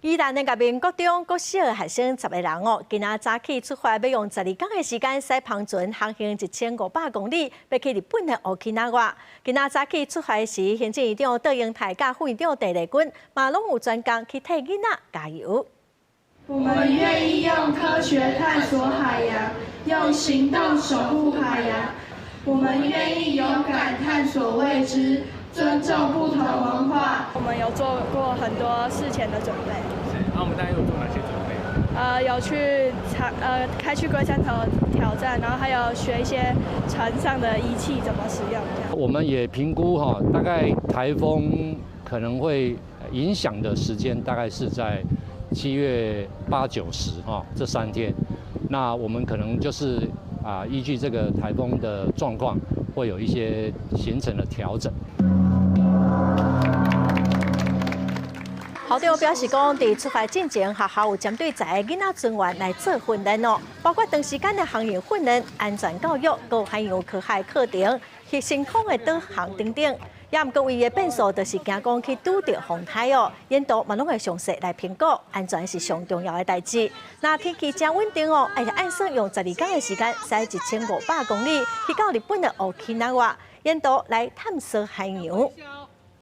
宜蘭的甲民國中國小學生10個人哦，今仔早起出發，欲用12工的時間，駛帆船航行1500公里，欲去日本的沖繩。今仔早起出發時，行政院長卓榮泰佮副院長鄭麗君，嘛攏有專工去替囡仔加油。我們願意用科學探索海洋，用行動守護海洋。我們願意勇敢探索未知，尊重不同文化。我們有做過很多事前的準備。是，那我們大概有做哪些準備？有去嘗，開去龜山島挑戰，然後還有學一些船上的儀器怎麼使用。我們也評估哈，大概颱風可能會影響的時間大概是在7月8、9、10哈這3天。那我們可能就是啊，依據這個颱風的狀況，會有一些行程的調整。校長表示講，佇出發進前，學校有針對10個囡仔船員來做訓練哦，包括長時間的航行訓練、安全教育、閣海洋科學課程、去星空的導航等等。也毋過唯一的變數，就是驚講去拄著風颱哦，沿途嘛攏會詳細來評估，安全是上重要的代誌。若天氣誠穩定哦，會按算用12工的時間，駛1500公里去到日本的沖繩，沿途來探索海洋。